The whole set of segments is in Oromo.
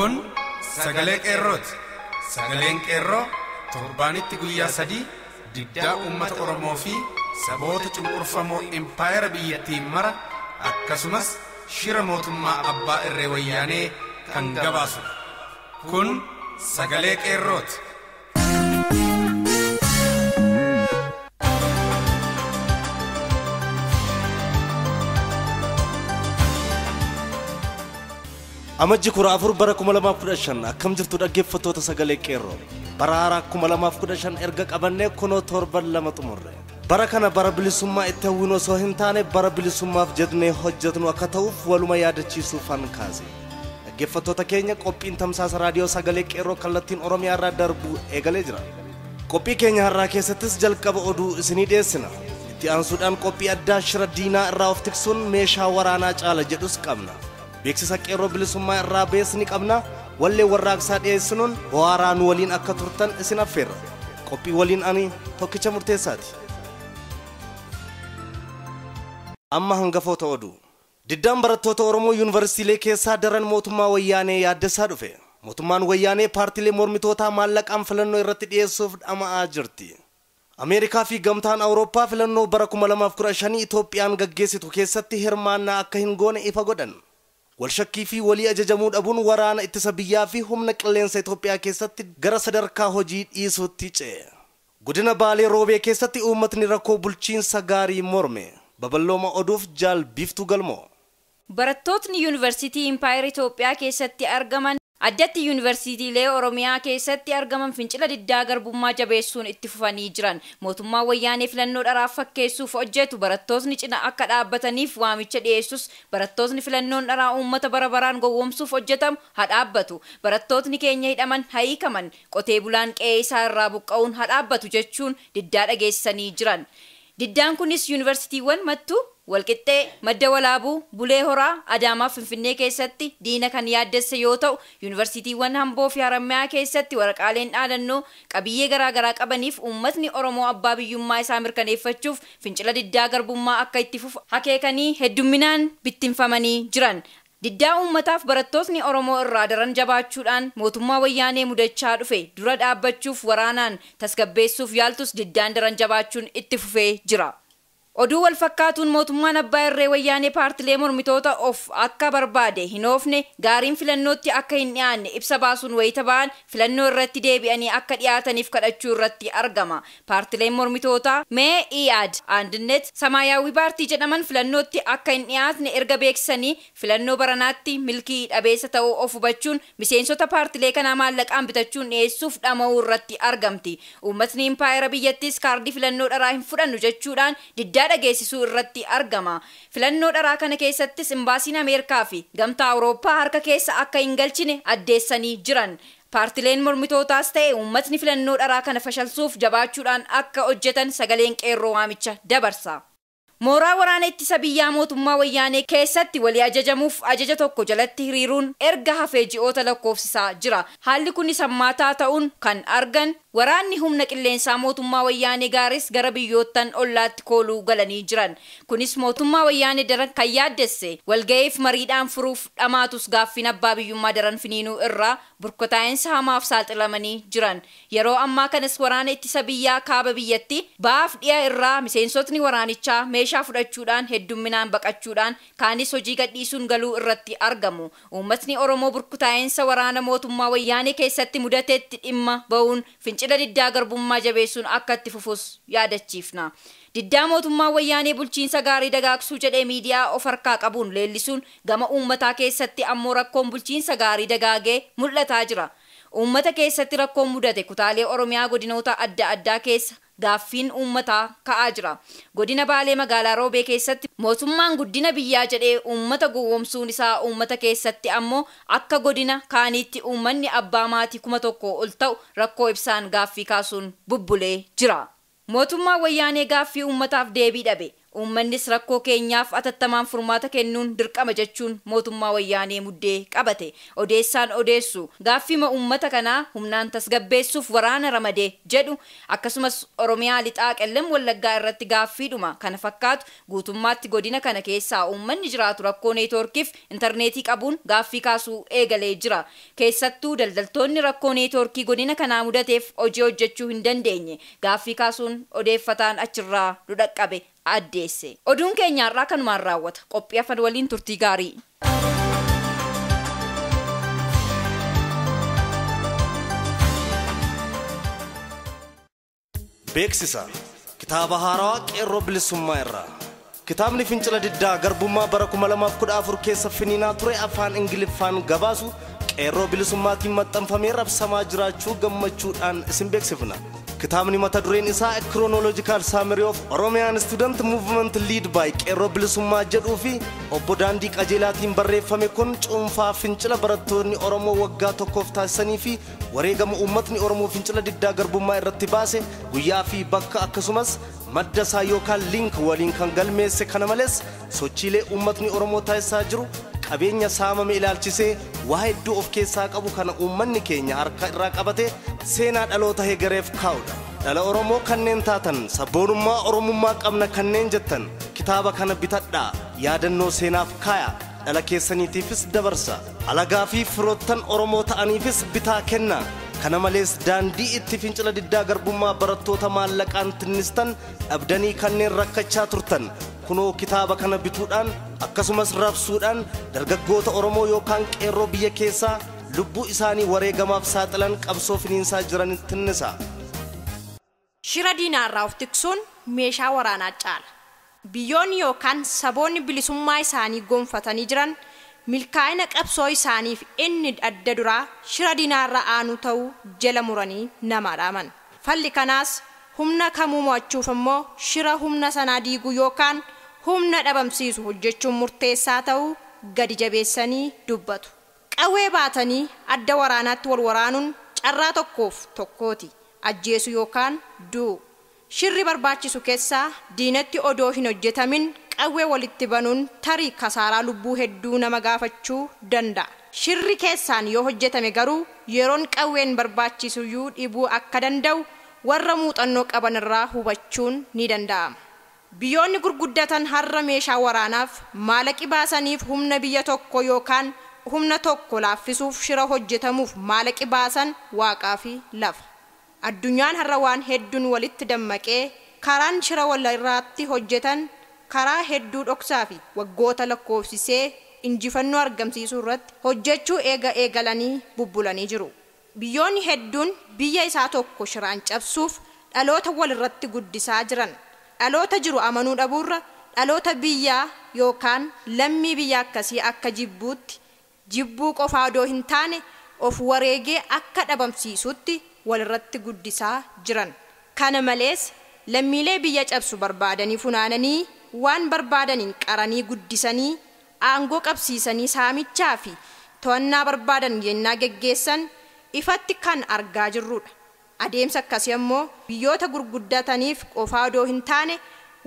Kun sagalee qeerrooti. Sagaleen qeerroo torbaanitti guyyaa 3 diddaa uummata Oromoo fi saboota cunqurfamoo impaayera biyyattiin mara akkasumas shira mootummaa abbaa irree wayyaanee kan gabaasudha. Kun sagalee qeerrooti. Amajji 14 bara 2015 akkam jirtu dhaggeeffattoota sagalee qeerroo. Bara haaraa 2015 erga qabannee kunoo torban 2 xumurre. Bara kana bara bilisummaa itti hawwinu osoo hin taane bara bilisummaaf jedhnee hojjetnu akka ta'uuf waluma yaadachiisuufan kaase. Dhaggeeffattoota keenya qophiin tamsaasa raadiyoo sagalee qeerroo kallattiin Oromiyaa irraa darbu eegalee jira. Qophii keenya har'aa keessattis jalqaba oduu isinii dhiyeessina. Itti aansuudhaan qophii addaa shira diinaa irraa of tiksuun meeshaa waraanaa caala jedhus qabna. Beeksisa qeerroo bilisummaa irraa beesni qabna. Wallee warraaqsaa dhiyeessinuun bu'aaraa nu waliin akka turtan isin affeerra. Qophii waliin ani Tokkicha Murteessaati. Amma hangafoota oduu. Diddaan barattoota Oromoo yuunivarsiitiilee keessaa daran mootummaa wayyaanee yaaddessaa dhufe. Mootummaan wayyaanee paartiilee mormitootaa maallaqaan filannoo irratti dhiyeessuuf dhama'aa jirti. Ameerikaa fi gamtaan Awurooppaa filannoo bara 2015 Itoophiyaan gaggeessitu keessatti hirmaannaa akka hin goone ifa godhan. Walshakkii fi walii ajajamuu dhabuun waraana ittisa biyyaa fi humna qilleensa Itoophiyaa keessatti gara sadarkaa hojii dhiisuutti ce'e. Godina Baalee Roobee keessatti uummatni rakkoo bulchiinsa gaarii morme. Babal'ooma oduuf jaal Biiftuu Galmoo. Barattootni Yuunivarsiitii Impaayer Itoophiyaa keessatti argaman addatti yuunivarsiitiilee Oromiyaa keessatti argaman fincila diddaa garbummaa jabeessuun itti fufanii jiran. Mootummaa wayyaanee filannoo dharaaf fakkeessuuf hojjetu barattootni cina akka dhaabbataniif waamicha dhiyeessus barattootni filannoon dharaa uummata bara baraan gowwoomsuuf hojjetamu haa dhaabbatu. Barattootni keenya hidhaman haa hiikaman. Qotee bulaan qe'ee isaa irraa buqqa'uun haa dhaabbatu jechuun diddaa dhageessisanii jiran. Diddaan kunis yuunivarsiitiiwwan Mattuu, Walqixxee, Madda Walaabuu, Bulee Horaa, Adaamaa Finfinnee keessatti diina kan yaaddesse yoo ta'u, yuunivarsiitiiwwan Hamboo fi Harammayaa keessatti waraqaaleen dhaadannoo qabiyyee garaagaraa qabaniif uummatni Oromoo abbaa biyyummaa isaa mirkaneeffachuuf fincila diddaa garbummaa akka itti fufu akeekanii heddumminaan bittinfamanii jiran. Diddaa uummataaf barattootni Oromoo irraa daran jabaachuudhaan mootummaa wayyaanee mudachaa dhufe dura dhaabbachuuf waraanaan tasgabbeessuuf yaaltus diddaan daran jabaachuun itti fufee jira. Oduu wal fakkaatuun mootummaan abbaa irree wayyaanee paartilee mormitoota of akka barbaade hin oofne gaariin filannootti akka hin dhiyaanne ibsa baasuun wayita ba'an filannoo irratti deebi'anii akka dhiyaataniif kadhachuu irratti argama. Paartileen mormitootaa MEIAD, Andinet, Samaayaawii paartii jedhaman filannootti akka hin dhiyaatne erga beeksisanii filannoo baranaatti milkii dhabeessa ta'uu of hubachuun miseensota paartilee kanaa maallaqaan bitachuun dhiyeessuuf dhama'uu irratti argamti. Uummatni impaayera biyyattis kaardii filannoo dharaa hin fudhannu jechuudhaan diddaa dhageessisuu irratti argama. Filannoo dharaa kana keessattis imbaasiin Ameerikaa fi gamtaa Awurooppaa harka keessa akka hin galchine addeessanii jiran. Paartileen mormitootaas ta'e uummatni filannoo dharaa kana fashalsuuf jabaachuudhaan akka hojjetan sagaleen qeerroo waamicha dabarsa. Mooraa waraana ittisa biyyaa mootummaa wayyaanee keessatti walii ajajamuuf ajaja tokko jalatti hiriiruun erga hafee ji'oota lakkoofsisaa jira. Haalli kunis hammaataa ta'uun kan argan waraanni humna qilleensaa mootummaa wayyaanee gaaris gara biyyoottan ollaatti kooluu galanii jiran. Kunis mootummaa wayyaanee daran kan yaaddesse walga'iif mariidhaan furuuf dhamaatus gaaffiin abbaa biyyummaa daran finiinuu irraa burkutaa'insa hamaaf saaxilamanii jiran. Yeroo ammaa kanas waraana ittisa biyyaa kaaba biyyatti ba'aaf dhi'a irraa miseensotni waraanichaa meeshaa fudhachuudhaan heddumminaan baqachuudhaan kaanis hojii gadhiisuun galuu irratti argamu. Uummatni Oromoo burkutaa'insa waraana mootummaa wayyaanee keessatti mudateetti dhimma ba'uun fincila diddaa garbummaa jabeessuun akka itti fufus yaadachiifna. Diddaa mootummaa wayyaanee bulchiinsa gaarii dagaagsuu jedhee miidiyaa of harkaa qabuun leellisuun gama uummataa keessatti ammoo rakkoon bulchiinsa gaarii dagaagee mul'ataa jira. Uummata keessatti rakkoon mudate kutaalee Oromiyaa godinoota adda addaa keessa gaaffiin uummataa ka'aa jira. Godina Baalee magaalaa Roobee keessatti mootummaan guddina biyyaa jedhee uummata gowwoomsuun isaa uummata keessatti ammoo akka godina kaaniitti uummanni abbaa maatii 1000 ol ta'u rakkoo ibsaan gaaffii kaasuun bubbulee jira. Mootummaan wayyaanee gaaffii uummataaf deebii dhabe. Uummannis rakkoo keenyaaf atattamaan furmaata kennuun dirqama jechuun mootummaa wayyaanee muddee qabate. Odeessaan odeessu gaaffima uummata kanaa humnaan tasgabbeessuuf waraana ramadee jedhu, akkasumas Oromiyaa lixaa Qellem Wallaggaa irratti gaaffiidhuma kana fakkaatu guutummaatti godina kana keessaa uummanni jiraatu rakkoo neetwoorkiif intarneetii qabuun gaaffii kaasuu eegalee jira. Keessattuu daldaltoonni rakkoo neetwoorkii godina kanaa mudateef hojii hojjechuu hin dandeenye gaaffii kaasuun odeeffataan achirraa nu dhaqqabe addeesse. Oduun keenyaarraa kanumaan raawwata. Qophii afan waliin turtii gaarii. Beeksisa kitaaba haarawaa Qeerroo Bilisummaa irraa. Kitaabni fincila diddaa garbummaa bara 2014 keessa finiinaa ture afaan Ingiliffaan gabaasu Qeerroo Bilisummaatiin maxxanfamee rabsamaa jiraachuu gammachuudhaan isin beeksifna. Kitaabni mata dureen isaa Chronological Summary of Oromian Student Movement Lead by Qeerroo Bilisummaa jedhuu fi obbo Daandii Qajeelaatiin barreeffame kun cuunfaa fincila barattoonni Oromoo waggaa tokkoof taasisanii fi wareegama uummatni Oromoo fincila diddaa garbummaa irratti baase guyyaa fi bakka akkasumas madda isaa yookaan link waliin kan galmeesse. Kana malees sochiilee uummatni Oromoo taasisaa jiru qabeenya saamame ilaalchisee waa hedduu of keessaa qabu kana uummanni keenya harka irraa qabate seenaa dhaloota hegereef kaa'udha. Dhala Oromoo kanneen taatan, sabboonummaa Oromummaa qabna kanneen jettan, kitaaba kana bitadhaa, yaadannoo seenaaf kaaya, dhala keessaniitiifis dabarsa. Alagaa fi firoottan Oromoo ta'aniifis bitaa kenna. Kana malees daandii itti fincila diddaa garbummaa barattoota maallaqaan tinnistan dhabdanii kanneen rakkachaa turtan kunoo kitaaba kana bituudhaan akkasumas rabsuudhaan dargaggoota Oromoo yookaan qeerroo biyya keessaa lubbuu isaanii wareegamaaf saaxilan qabsoo finiinsaa jiran tinnisa. Shira diinaarraa of tiksuun meeshaa waraanaa caala. Biyyoonni yookaan saboonni bilisummaa isaanii gonfatanii jiran milkaa'ina qabsoo isaaniif inni adda duraa shira diinaarraa aanuu ta'uu jala muranii nama dhaaman. Falli kanaas humna kamuu mo'achuuf immoo shira humna sanaa diiguu yookaan humna dhabamsiisu hojjechuun murteessaa ta'uu gadi jabeessanii dubbatu. Qawwee baatanii adda waraanaatti wal waraanuun carraa tokkoof tokkooti. Ajjeesu yookaan du'u. Shirri barbaachisu keessaa diinatti odoo hin hojjetamin qawwee walitti banuun tarii kasaaraa lubbuu hedduu nama gaafachuu danda'a. Shirri keessaan yoo hojjetame garuu yeroon qawween barbaachisuyyuu dhibuu akka danda'u warra muuxannoo qaban irraa hubachuun ni danda'ama. Biyyoonni gurguddatan har'a meeshaa waraanaaf maallaqi baasaniif humna biyya tokko yookaan humna tokko laaffisuuf shira hojjetamuuf maallaqi baasan waaqaa fi lafa. Addunyaan har'a waan hedduun walitti dammaqee karaan shira walirratti hojjetan karaa hedduu dhoksaa fi waggoota lakkoofsisee injifannoo argamsiisuu irratti hojjechuu eegalanii bubbulanii jiru. Biyyoonni hedduun biyya isaa tokko shiraan cabsuuf dhaloota walirratti guddisaa jiran. Dhaloota jiru amanuu dhabuurra dhaloota biyyaa yookaan lammii biyya akkasii akka jibbuutti jibbuu qofaa odoo hin taane of wareegee akka dhabamsiisutti walirratti guddisaa jiran. Kana malees lammiilee biyya cabsu barbaadanii funaananii waan barbaadaniin qaranii guddisanii aangoo qabsiisanii saamichaa fi to'annaa barbaadan yennaa geggeessan ifatti kan argaa jirrudha. Adeemsa akkasii immoo biyyoota gurguddataniif qofaa odoo hin taane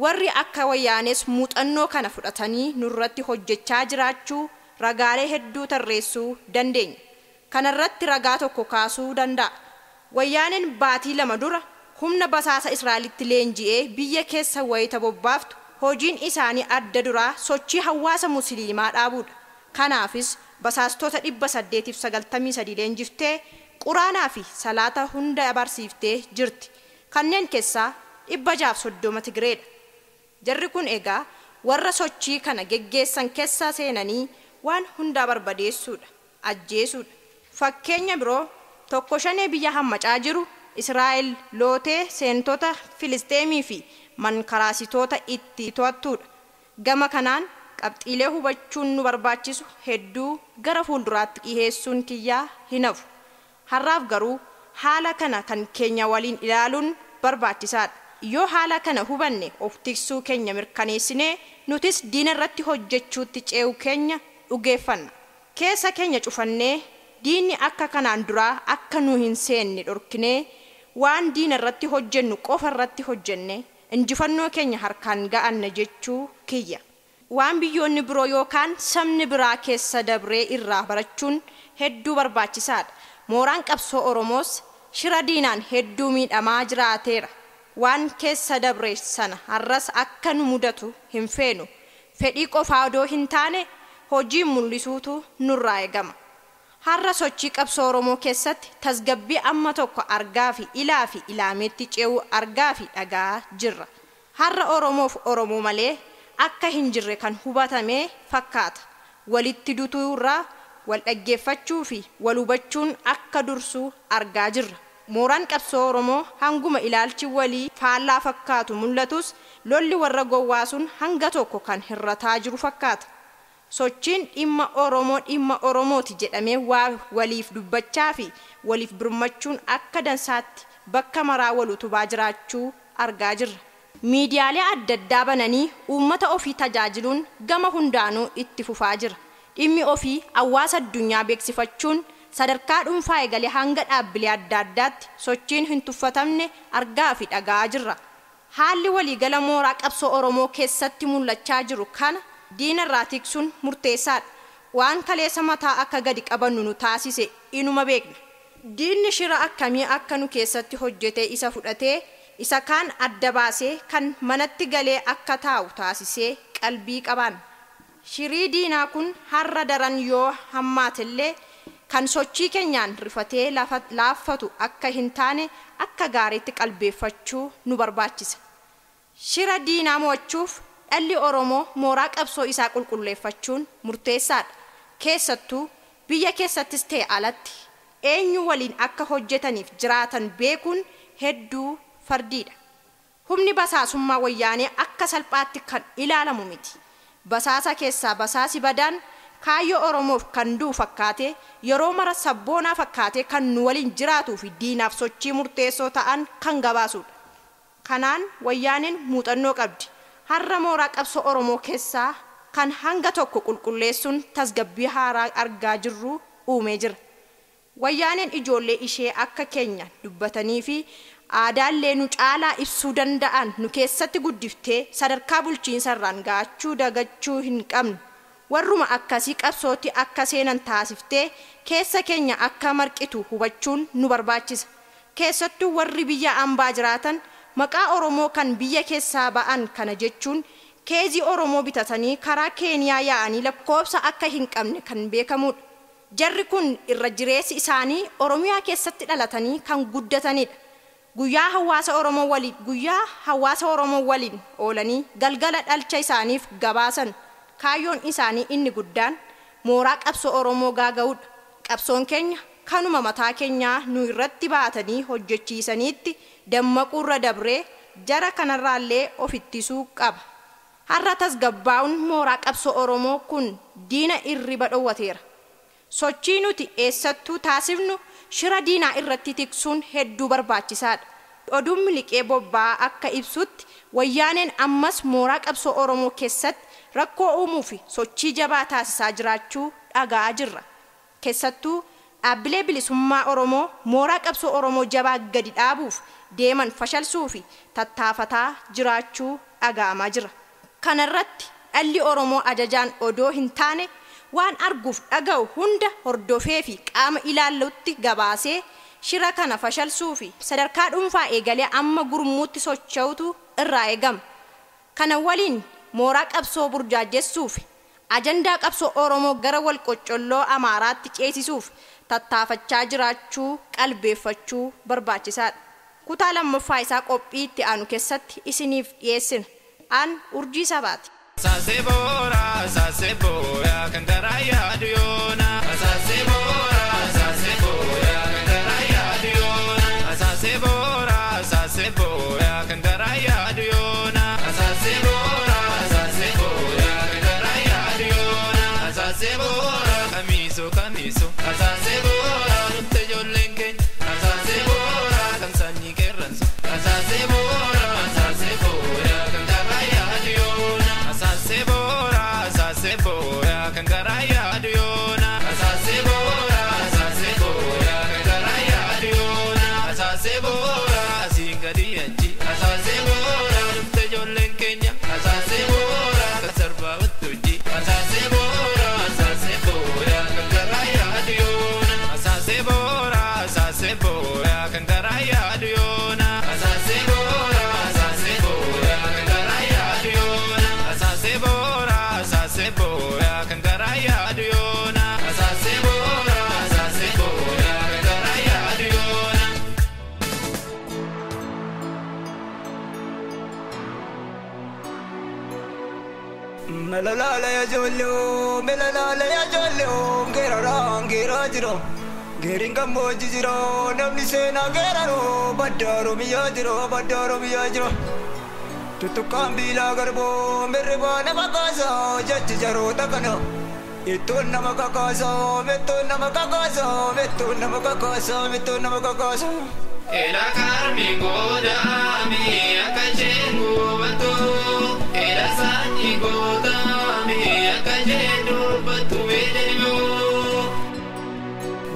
warri akka wayyaanes muuxannoo kana fudhatanii nurratti hojjechaa jiraachuu ragaalee hedduu tarreessuu dandeenya. Kanarratti ragaa tokko kaasuu danda'a. Wayyaaneen baatii 2 dura humna basaasa Israa'elitti leenji'ee biyya keessa wayita bobbaaftu hojiin isaanii adda duraa sochii hawaasa musliimaa dhaabuudha. Kanaafis basaastota 893 leenjiftee quraanaa fi salaata hunda barsiiftee jirti. Kanneen keessaa 630 Tigreedha. Jarri kun egaa warra sochii kana geggeessan keessa seenanii waan hundaa barbadeessuudha, ajjeesuudha. Fakkeenya biroo tokko shanee biyya hammacaa jiru Israa'el lootee seentota Filisteemii fi mankaraasitoota itti to'attuudha. Gama kanaan qabxiilee hubachuun nu barbaachisu hedduu gara fuulduraatti dhiheessuun kiyyaa hin hafu. Har'aaf garuu haala kana kan keenya waliin ilaaluun barbaachisaadha. Yoo haala kana hubanne of tiksuu keenya mirkaneessinee nutis diina irratti hojjechuutti ce'uu keenya dhugeeffanna. Keessa keenya cufannee diinni akka kanaan duraa akka nu hin seenne dhorkinee waan diina irratti hojjennu qofa irratti hojjenne Injifannoo keenya harkaan ga'anna jechuu kiyya. Waan biyyoonni biroo yookaan sabni biraa keessa dabree irraa barachuun hedduu barbaachisaadha. Mooraan qabsoo Oromoos shira diinaan hedduu miidhamaa jiraateera. Waan keessa dabre sana har'as akka nu mudatu hin feenu. Fedhii qofaa odoo hin taane hojiin mul'isuutu nurraa eegama. Har'a sochii qabsoo Oromoo keessatti tasgabbii amma tokko argaa fi ilaa fi ilaameetti ce'uu argaa fi dhagaa jirra. Har'a Oromoof Oromoo malee akka hin jirre kan hubatame fakkaata. Walitti dutuu irraa wal dhaggeeffachuu fi wal hubachuun akka dursu argaa jirra. Mooraan qabsoo Oromoo hanguma ilaalchi walii faallaa fakkaatu mul'atus lolli warra gowwaa sun hanga tokko kan hirrataa jiru fakkaata. Sochiin dhimma Oromoo dhimma Oromooti jedhamee waa waliif dubbachaa fi waliif birmachuun akka dansaatti bakka maraa wal utubaa jiraachuu argaa jirra. Miidiyaalee adda addaa bananii uummata ofii tajaajiluun gama hundaanuu itti fufaa jira. Dhimmi ofii hawaasa addunyaa beeksifachuun sadarkaa dhuunfaa eegalee hanga dhaabbilee adda addaatti sochiin hin tuffatamne argaa fi dhagaa jirra. Haalli waliigala mooraa qabsoo Oromoo keessatti mul'achaa jiru kana diina irraa tiksuun murteessaadha. Waan kaleessa mataa akka gadi qabannu nu taasise inuma beekna. Diinni shira akkamii akka nu keessatti hojjetee isa fudhatee isa kaan adda baasee kan manatti galee akka taa'u taasisee qalbii qabaan. Shirii diinaa kun har'a daran yoo hammaatellee kan sochii keenyaan rifatee laaffatu akka hin taane akka gaariitti qalbeeffachuu nu barbaachisa. Shira diinaa mo'achuuf dhalli Oromoo mooraa qabsoo isaa qulqulleeffachuun murteessaadha. Keessattuu biyya keessattis ta'e alatti eenyu waliin akka hojjetaniif jiraatan beekuun hedduu fardiidha. Humni basaasummaa wayyaanee akka salphaatti kan ilaalamu miti. Basaasa keessaa basaasi badaan kaayyoo Oromoof kan du'u fakkaatee yeroo mara sabboonaa fakkaatee kan nu waliin jiraatuu fi diinaaf sochii murteessoo ta'an kan gabaasudha. Kanaan wayyaaneen muuxannoo qabdi. Har'a mooraa qabsoo Oromoo keessaa kan hanga tokko qulqulleessuun tasgabbii haaraa argaa jirru uumee jira. Wayyaaneen ijoollee ishee akka keenya dubbatanii fi aadaallee nu caalaa ibsuu danda'an nu keessatti guddiftee sadarkaa bulchiinsarraan ga'achuu dagachuu hin qabnu. Warruma akkasii qabsootti akka seenan taasiftee keessa keenya akka marqitu hubachuun nu barbaachisa. Keessattuu warri biyya ambaa jiraatan maqaa Oromoo kan biyya keessaa ba'an kana jechuun keezii Oromoo bitatanii karaa Keeniyaa yaa'anii lakkoofsa akka hin qabne kan beekamudha. Jarri kun irra jireessi isaanii Oromiyaa keessatti dhalatanii kan guddatanidha. Guyyaa hawaasa Oromoo waliin oolanii galgala dhalcha isaaniif gabaasan. Kaayyoon isaanii inni guddaan mooraa qabsoo Oromoo gaaga'uudha. Qabsoon keenya kanuma mataa keenyaa nu irratti baatanii hojjechiisaniitti dammaquurra dabree jara kanarraallee of ittisuu qaba. Har'a tasgabbaa'uun mooraa qabsoo Oromoo kun diina irriba dhowwateera. Sochii nuti eessattuu taasifnu shira diinaa irratti tiksuun hedduu barbaachisaadha. Oduun miliqee bobba'aa akka ibsutti wayyaaneen ammas mooraa qabsoo Oromoo keessatti rakkoo uumuu fi sochii jabaa taasisaa jiraachuu dhaga'aa jirra. Keessattuu dhaabbilee bilisummaa Oromoo mooraa qabsoo Oromoo jabaa gadi dhaabuuf deeman fashalsuu fi tattaafataa jiraachuu dhaga'amaa jira. Kanarratti dhalli Oromoo ajajaan odoo hin taane waan arguuf dhaga'u hunda hordofee fi qaama ilaallutti gabaasee shira kana fashalsuu fi sadarkaa dhuunfaa eegalee amma gurmuutti socho'utu irraa eegama. Kana waliin mooraa qabsoo burjaajessuuf ajandaa qabsoo Oromoo gara wal qocolloo Amaaraatti ceesisuuf tattaafachaa jiraachuu qalbeeffachuu barbaachisaadha. Kutaa lammaffaa isaa qophii itti aanu keessatti isiniif dhiyeessina. An Urjii Sabaati. Sasebora, saseboya, kan garaa yaadu yoona. Sasebora, saseboya, kan garaa yaadu yoona. Sasebora, saseboya, kan garaa yaadu yoona. Sasebora, saseboya, kan garaa yaadu yoona. Sasebora, kamiso, kamiso. Sasebora, nutti ijoolleen keenya. Sasebora, kan sanyii qeerransu. Sasebora, saseboya, kan garaa yaadu yoona. Sasebora, saseboya, kan garaa yaadu yoona. Melalala ya jollo, melalala ya jollo, geeraraan geeraa jira. Geeriin gammoojji jira, namni seenaa geeraroo, badda Oromiyaa jira, badda Oromiyaa jira. Tuttuqqaan biilaa garboo, mirribaa nama kaasaa, jechi jaroota kana. Ittoon nama kakaasaa, mittoon nama kakaasaa, mittoon nama kakaasaa, mittoon nama kakaasaa. Ela karmi godami akka isheen gubattu. Ela sanyi godami akka isheen dubbattu meedanimoo.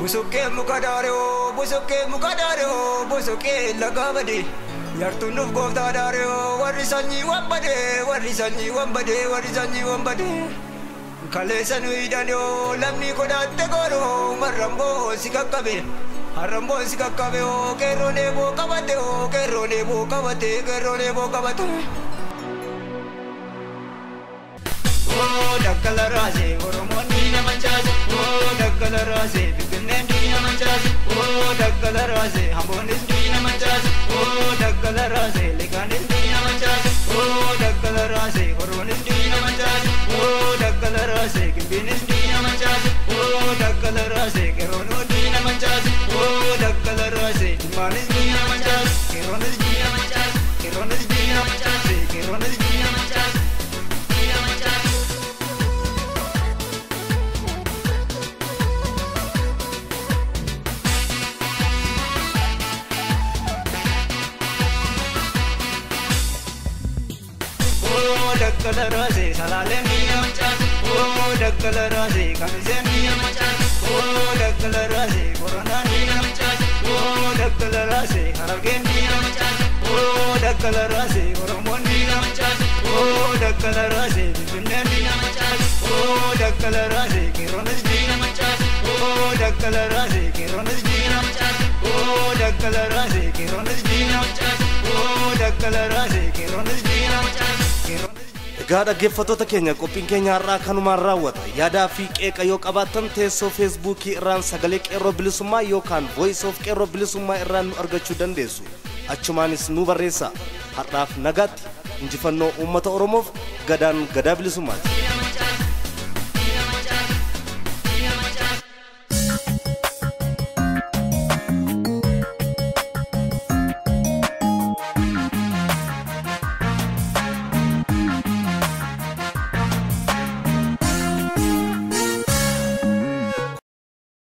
Busukkee muka daaroo, busukkee muka daaroo, busukkee lagaa badee. Yartuun nuuf gooftaa daaroo, warri sanyii waan badee, warri sanyii waan badee, warri sanyii waan badee. Kaleessa nu hidhanoo, lamni godhaatte goonoo, marramboo si qaqqabe. Haramboo si qaqqabe oo, qeerroon eeboo qabate oo, qeerroon eeboo qabate, qeerroon eeboo qabate. Oo daggala raasee Oromoon diina mancaase. Oo daggala raasee Finfinneen diina mancaase. Oo daggala raasee Amboonis diina mancaase. Oo daggala raasee Likaanis diina mancaase. Oo daggala raasee Horoonis diina mancaase. Oo daggala raasee Gimbiinis diina mancaase. Oo daggala raasee Qeerroonoo diina mancaase. Oo daggala raasee Jimaanis diina mancaase. Qeerroonis diina mancaase. Qeerroonis diina mancaase. Qeerroonis diina mancaase. Diina mancaase. Oo daggala raasee Salaaleen diina mancaase. Oo daggala raasee Kamiseen diina mancaase. Oo daggala raasee Boronaan diina mancaase. Oo daggala raasee Harargeen diina mancaase. Oo daggala raasee Oromoon diina mancaase. Oo daggala raasee Finfinneen diina mancaase. Oo daggala raasee Qeerroonis diina mancaase. Oo daggala raasee Qeerroonis diina mancaase. Oo daggala raasee Qeerroonis diina mancaase. Oo daggala raasee Qeerroonis diina mancaase. Qeerroonis Egaa dhaggeeffattoota keenya, qophiin keenya har'aa kanumaan raawwata. Yaadaa fi qeeqa yoo qabaattan teessoo Feesbuukii irraan Sagalee Qeerroo Bilisummaa yookaan Voice of Qeerroo Bilisummaa irraan nu argachuu dandeessu. Achumaanis nu barreessa. Har'aaf nagaatti, injifannoo uummata Oromoof, gadaan gadaa bilisummaati.